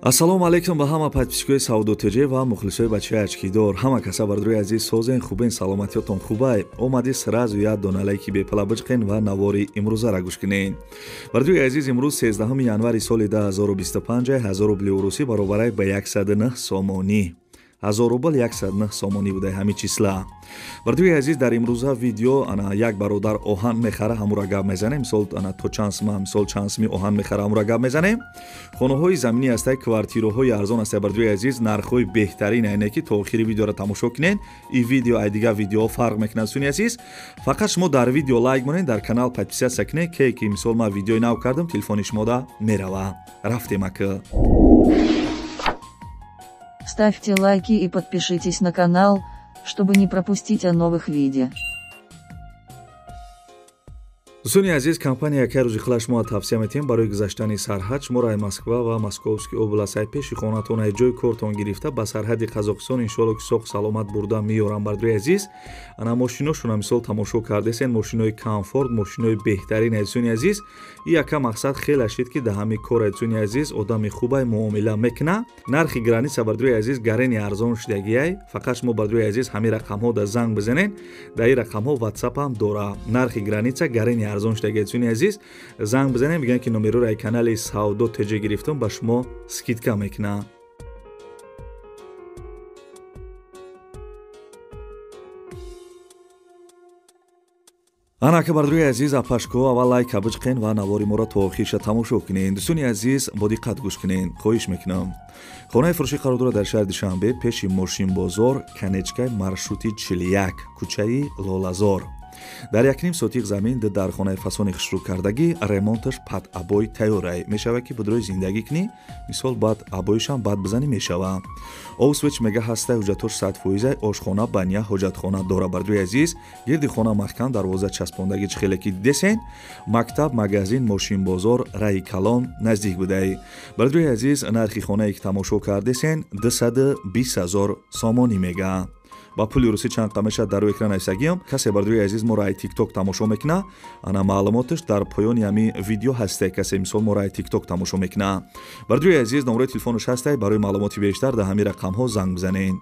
Ассалому алайкум ба ҳама подписчикои Савдо ТЖ ва мухлисои бачаи очкидор. Ҳама каса бардорои азиз, созен, хубен, саломатиётон хубай. Омади сразу як дона лайки бепала биҷқен ва навори имрӯзара гӯш кунен. Бардорои азиз, имрӯз 13 январи соли 2025 1000 рубли урусӣ баробарай ба 109 сомонӣ. 1000 рубл 109 сомонӣ будай ҳамин числа. Бардорои азиз, дар имрӯза видео ана як бародар оҳан мехара, ҳамура гап мезанем. Мисол ана то чанд сма, мисол чанд сми оҳан мехара, ҳамура гап мезанем. Хонаҳои заминӣ ҳастай, квартираҳои арзон ҳастай. Бардорои азиз, нархҳои беҳтарин айне ки то охири видеоро тамошо кунед. Ин видео ай дигар видеоҳо фарқ мекунад. Суни азиз, фақат шумо дар видео лайк монед, дар канал подписаться кунед, ки мисол ман видеои нав кардам, телефони шумода мерава. Рафтем ака. Ставьте лайки и подпишитесь на канал, чтобы не пропустить о новых видео. Дӯстони азиз, компания яке рӯзи хила шумо тавсия метиҳем барои гузаштани сарҳад. Шуморо ай Москва ва Московский област ай пеши хонатон, ай ҷои кортон гирифта ба сарҳади Қазоқистон иншоалло ки соғ саломат бурда меёрам. Бардорои азиз, ана мошиношона мисол тамошо кардесен, мошинои комфорт, мошинои беҳтарин. Дӯстони азиз, и яка мақсад хеле шид ки дар ҳамин кор, дӯстони азиз, одами хубай муомила мекуна. Нархи граница, бардорои азиз, гарени арзон шудагиай. Фақат шумо, бардорои азиз, ҳамин рақамҳо да занг бизанед, дар ин рақамҳо WhatsApp ҳам дора. Нархи граница гарени арзон шудагӣ. Дӯстони азиз, занг бизанем, бигӯянд ки номероро ай канали Савдо ТЖ гирифтам, ба шумо скидка мекунам. Ана ака бардорои азиз, апашко аввал лайка биҷқен ва навори моро то охирша тамошо кунед. Дӯстони азиз, бо диққат гӯш кунед, хоҳиш мекунам. Хонаи фурӯшӣ қарор дорад дар шаҳри Душанбе, пеши мошинбозор, конечкаи маршрути 41, кӯчаи Лолазор. Дар 1.5 сотиқ замин дар хонаи фасони хушрӯкардагӣ, ремонташ пад обой тайёрай. Мешавад ки будрои зиндагӣ кунӣ, мисол баъд обоишам баъд бизанӣ мешава. Овсвеч мега ҳастай, ҳуҷҷатош 100%, ошхона, баня, ҳоҷатхона дора. Бардорои азиз, гирди хона маҳкам, дарвоза часпондагӣ чӣ хеле ки дидесен, мактаб, магазин, мошинбозор, раи калон наздик будай. Бардорои азиз, нархи хонае ки тамошо кардесен 220 000 сомонӣ мега. Ба пули русӣ чанд қа мешавад дар рӯи экран нависагиам. Касе, бардорои азиз, моро ай тикток тамошо мекуна, ана маълумоташ дар поёни ҳамин видео ҳастай. Касе мисол моро ай тикток тамошо мекуна, бардорои азиз, номерои телефонаш ҳастай. Барои маълумоти бештар дар ҳамин рақамҳо занг бизанед.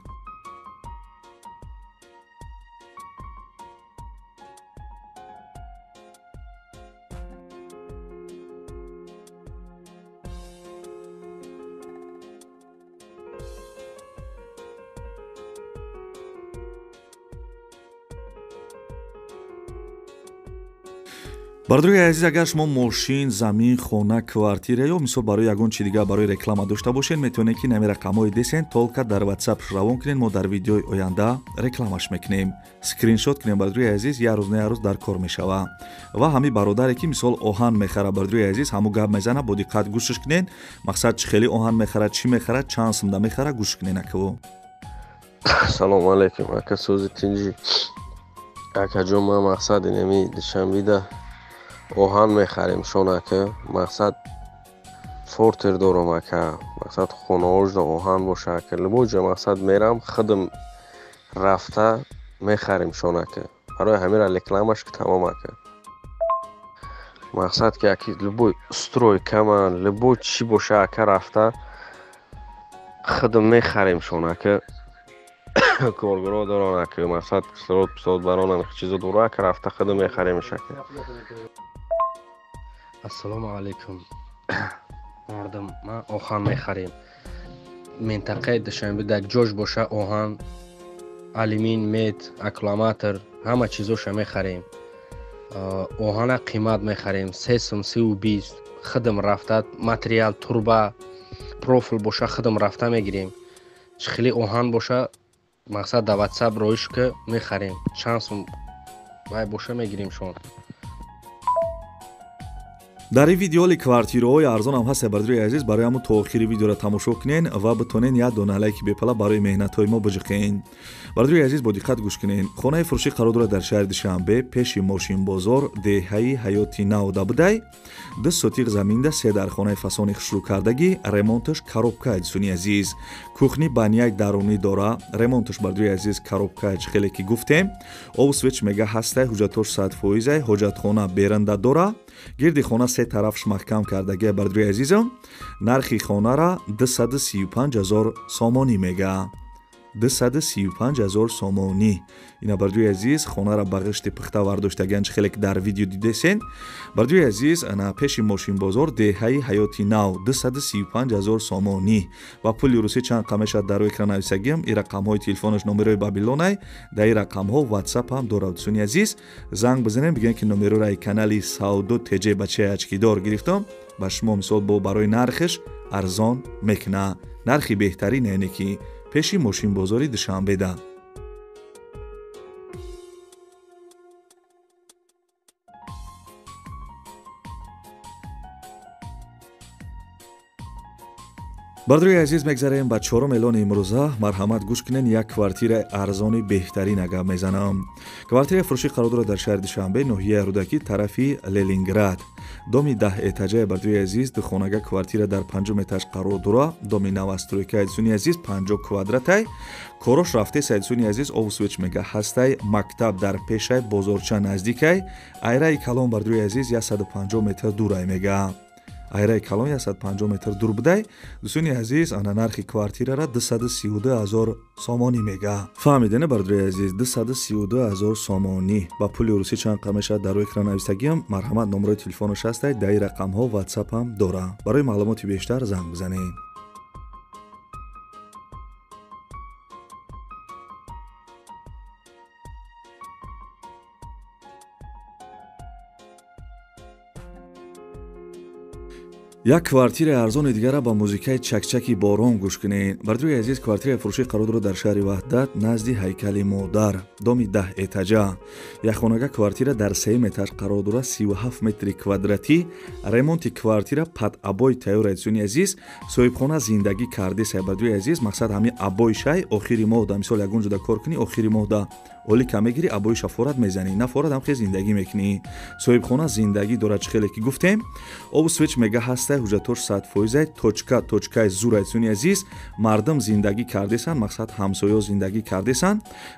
Бардорои азиз, агар шумо мошин, замин, хона, квартира ё мисол барои ягон чи дигар барои реклама дошта бошед, метавонед ки нами рақамҳои десен толка дар WhatsApp равон кунед, мо дар видеои оянда рекламаш мекунем. Скриншот кунем, бардорои азиз, як рӯз на як рӯз дар кор мешава. Ва ҳамин бародаре ки мисол оҳан мехара, бардорои азиз, ҳаму гап мезана, бо диққат гӯшш кунед. Мақсад чӣ хеле оҳан мехара, чӣ мехара, чанд сумда мехара, гӯш кунед аку. Салому алайкум, ака, сӯзи тинҷӣ. Акаҷон, ман мақсад инами Душанбеда оҳан мехарем шон ака. Мақсад фортер дорам ака, мақсад хонаҳошда оҳан боша ака. Любой ҷо мақсад мерам, худам рафта мехарем шон ака. Барои ҳамира рекламаш ки тамом ака. Мақсад ки аки любой стройка ман, любой чӣ боша ака, рафта худам мехарем шон ака. Коргаро доран ака, мақсад кислород пислород баронам чизо дора ака, рафта худам мехаремш ака. Ассалому алайкум мардум, ман оҳан мехарем. Минтақаи Душанбе дар ҷош боша оҳан, алюмин, мед, аккумулятор, ҳама чизоша мехарем. Оҳана қимат мехарем, 3 сум, 3.20. Худам рафта материал, турба, профил боша худам рафта мегирем. Чӣ хеле оҳан боша, мақсад дар WhatsApp роиш ки мехарем. Чанд сум вай боша мегирем шон. Дар ин видеоли квартираҳои арзон ҳам ҳаст, бардорои азиз, барои ҳамун то охири видеоро тамошо кунед ва битонед як дона лайки бепала барои меҳнатҳои мо биҷиқен. Бардорои азиз, бо диққат гӯш кунед. Хонаи фурӯшӣ қарор дорад дар шаҳри Душанбе, пеши мошинбозор, деҳаи Ҳаёти Нав дабудай. 2 сотиқ заминда, 3 дар хонаи фасони хушрӯкардагӣ, ремонташ коробка. Дӯстони азиз, кухни баняк дарунӣ дора, ремонташ, бардорои азиз, коробка, чӣ хеле ки гуфтем. Обсвеч мега ҳастай, ҳуҷҷатош 100%, ҳоҷатхона беранда дора. Гирди хона се тарафш маҳкам кардагия бардори азизам. Нархи хонара 235 000 сомонӣ мега. 235 000 сомонӣ. Ина бардори азиз хонара ба ғишти пухта вардоштагиан, чӣ хеле ки дар видео дидесен. Бардори азиз, ана пеши мошинбозор, деҳаи Ҳаёти Нав, 235 000 сомонӣ. Ба пули русӣ чанд қа мешавад дар экран нависагиам. Ин рақамҳои телефонаш номерои Бабилонай, дар ин рақамҳо WhatsApp ҳам дорад. Дӯстони азиз, занг бизанем, бигӯем ки номероро ай канали Савдо ТЖ бачаи очкидор гирифтам. Ба шумо мисол бо барои нархаш арзон мекуна. Нархи беҳтарин, яъне ки пеши мошинбозори Душанбеда. Бардори азиз, мегзарем ба чорум эълони имрӯза. Марҳамат гӯш кунен, як квартираи арзони беҳтарин агар мезанам. Квартираи фурӯшӣ қарор дорад дар шаҳри Душанбе, ноҳияи Рӯдакӣ, тарафи Ленинград. Доми 10 этажаи бардори азиз, духонага квартира дар 5 этаж қарор дора. Доми новостройкаи дӯстони азиз, 50 квадратай. Корош рафтесай дӯстони азиз, обу свеч мега ҳастай, мактаб дар пешай, бозорча наздикай. Айраи калон бардори азиз 150 метр дурай мега. Айраи калон 150 метр дур будай. Дӯстони азиз, ана нархи квартирара 232 000 сомонӣ мега. Фаҳмидене бардори азиз, 232 000 сомонӣ. Ба пули русӣ чанд қа мешавад дар экран нависагиам. Марҳамат, номерои телефонаш ҳастай, дар ин рақамҳо WhatsApp ҳам дора. Барои маълумоти бештар занг бизанед. Як квартираи арзони дигара ба музикаи чакчаки борон гӯш кунед. Бардори азиз, квартираи фурӯшӣ қарор дорад дар шаҳри Ваҳдат, назди ҳайкали модар, доми 10 этажа. Як хонага квартира дар 3 этаж қарор дорад, 37 метри квадратӣ. Ремонти квартира под обои тайёр, дӯстони азиз. Соҳибхона зиндагӣ кардесай бардори азиз, мақсад ҳамин обои шай охири моҳда, мисол ягон ҷода кор кунӣ, охири моҳда олика мегирӣ, обои шафорат мезанӣ, нафорат ҳам хел зиндагӣ мекунӣ. Соҳибхона зиндагӣ дорад, чӣ хеле ки гуфтем. Обу свеч мега ҳастай, ҳуҷҷатош 100%, точка точкаи зур, дӯстони азиз. Мардум зиндагӣ кардесан, мақсад ҳамсоё зиндагӣ кардесан.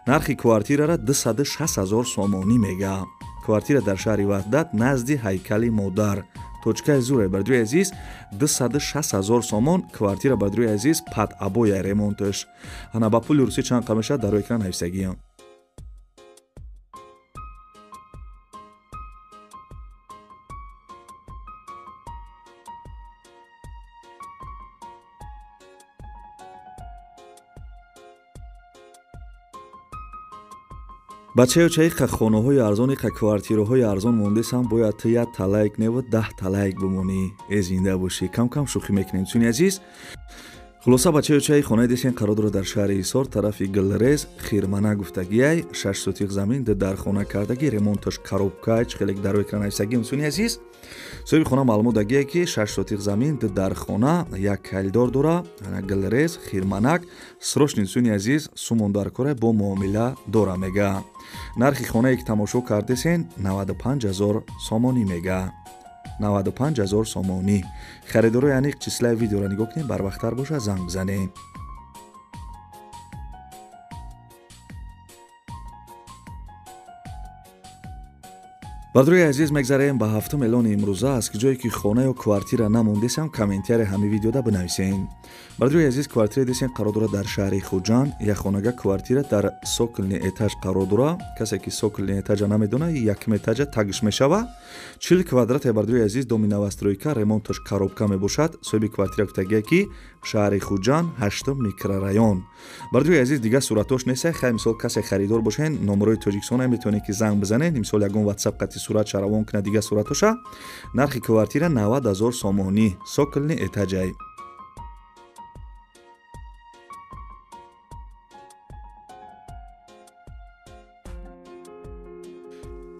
Нархи квартирара 260 000 сомонӣ мега. Квартира дар шаҳри Ваҳдат, назди ҳайкали модар, точкаи зур, бардори азиз, 260 000 сомон квартира бардори азиз, под обоя ремонташ. Ана ба пули русӣ чанд қа мешавад дар экран нависагиам. Бачаё чаи қа хонаҳои арзони қа квартираҳои арзон мондесам, бояд ту як та лайк неву 10 та лайк бимонӣ. Э зинда бошӣ. Кам-кам шӯхӣ мекунем, дӯстони азиз. Хулоса бачаё чаи хонаи десен қарор дорад дар шаҳри Ҳисор, тарафи Гулрез, Хирмана гуфтагиай, 6 сотиқ замин, ду дар хона кардагӣ, ремонташ коробка, чӣ хеле дар экран нависагӣ, дӯстони азиз. Соҳиби хона маълумот дагие ки 6 сотиқ замин, ду дар хона, як калидор дора, ана Гулрез, Хирманак, срочный дӯстони азиз, сумон дар кора бо муомила дора мега. Нархи хонае ки тамошо кардесен 95 000 сомонӣ мега. 95 000 сомонӣ. Харидорои аниқ числаи видеоро нигоҳ кунед, барвақттар бошад занг бизанед. Бардори азиз, мегзарем ба ҳафтум эълони имрӯза. Аз ҷое ки хона ё квартира намондесам, комментарияи ҳамин видеода бинависен. Бардори азиз, квартира десен қарор дорад дар шаҳри Хуҷанд. Як хонага квартира дар цокольный этаж қарор дорад. Касе ки цокольный этажа намедона, якум этажа тагш мешава. 40 квадрат бардори азиз, доми новостройка, ремонташ коробка мебошад. Соҳиби квартира гуфтагия ки шаҳри Хуҷанд, 8 микрорайон. Бардори азиз, дигар суратош нест. Хай мисол касе харидор бошен, номерои Тоҷикистона метавонед ки занг бизанед. Мисол ягон WhatsApp қати сурат шаравон кунад дигар суратоша. Нархи квартира 90 000 сомонӣ, цокольный этажай.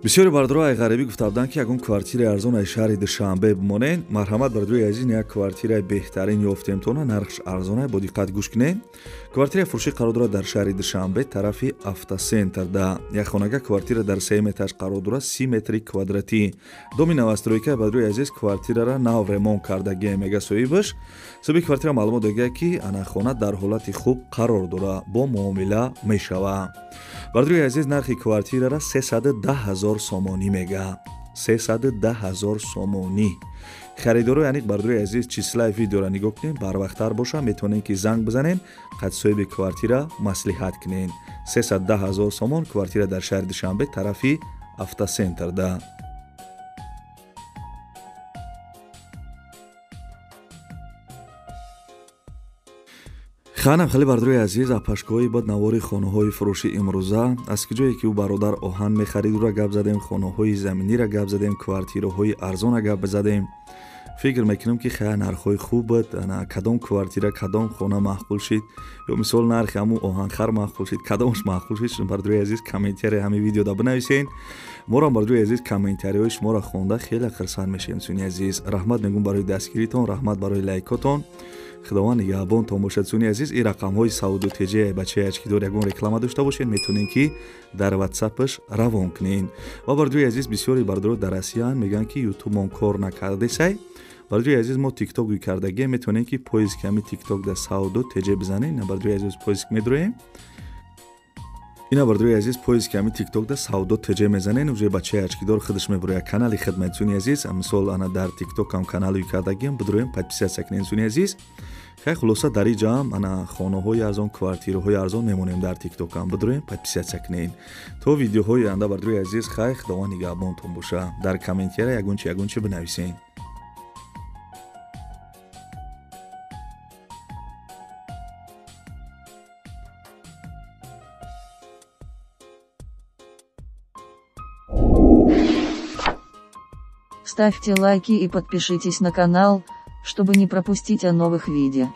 Бисёри бардорҳо ай ғарибӣ гуфта буданд ки ягон квартираи арзон ай шаҳри Душанбе бимонед. Марҳамат бардори азиз, як квартираи беҳтарин ёфтемтона, нархш арзонай, бо диққат гӯш кунед. Квартираи фурӯшӣ қарор дорад дар шаҳри Душанбе, тарафи Автоцентр. Да як хонага квартира дар 3 этаж қарор дорад, 30 метри квадратӣ. Доми новостройка бардори азиз, квартирара нав ремонт кардагия мега соҳибаш. Соҳиби квартира маълумот додагия ки ана хона дар ҳолати хуб қарор дорад, бо муомила мешавад. Бардори азиз, нархи квартирара 310 000 сомонӣ мега. 310 000 сомонӣ. Харидоро яъне бардори азиз, числаи видеоро нигоҳ кунед, барвақттар боша, метавонед ки занг бизанед, қад соҳиби квартира маслиҳат кунед. 310 000 сомон квартира дар шаҳри Душанбе, тарафи автосентрда. Ханам хеле бардори азиз, апашкоҳои бад навори хонаҳои фурӯши имрӯза, аз куҷое ки ӯ бародар оҳан мехарид, ӯра гап задем, хонаҳои заминиро гап задем, квартираҳои арзонро гап задем. Фикр мекунам ки хеле нархҳои хуб буд. Кадом квартира, кадом хона маъқул шид, ё мисол нархи ҳамун оҳанхар маъқул шид, кадомаш маъқул шид, бардори азиз комментария ҳамин видеода бинависен. Моро бардори азиз комментариҳои шуморо хонда хеле хурсанд мешавем. Суни азиз, раҳмат мегӯм барои дастгиритон, раҳмат барои лайкотон. Худованд нигаҳбонтон бошад. Суни азиз, ин рақамҳои Савдо ТЖ бачаи ачкидор ягон реклама дошта бошед, метавонед ки дар ватсапаш равон кунед. Ва бардори азиз, бисёри бардорон дар Россияанд, мегӯянд ки ютубмон кор накардесай. Бардори азиз, мо тикток гӯй кардагием, метавонед ки поиск ҳами тикток дар Савдо ТЖ бизанед. Ина бардори азиз поиск медроем. Ина бардори азиз поиск ҳами тикток да Савдо ТЖ мезанед, уже бачаи ачкидор худаш мебурояд канали хидмат. Суни азиз, мисол ана дар тикток ҳам канал гӯй кардагием, бидроем, подписаться кунед. Суни азиз, хай хулоса дар ин ҷаам ана хонаҳои арзон, квартираҳои арзон мемонем дар тиктокам, бидроем, подписаться кунед. То видеоҳои оянда бардори азиз, хай худованд нигаҳбонтон боша. Дар комментария ягон чи бинависед. Ставьте лайки и подпишитесь на канал, чтобы не пропустить о новых видео.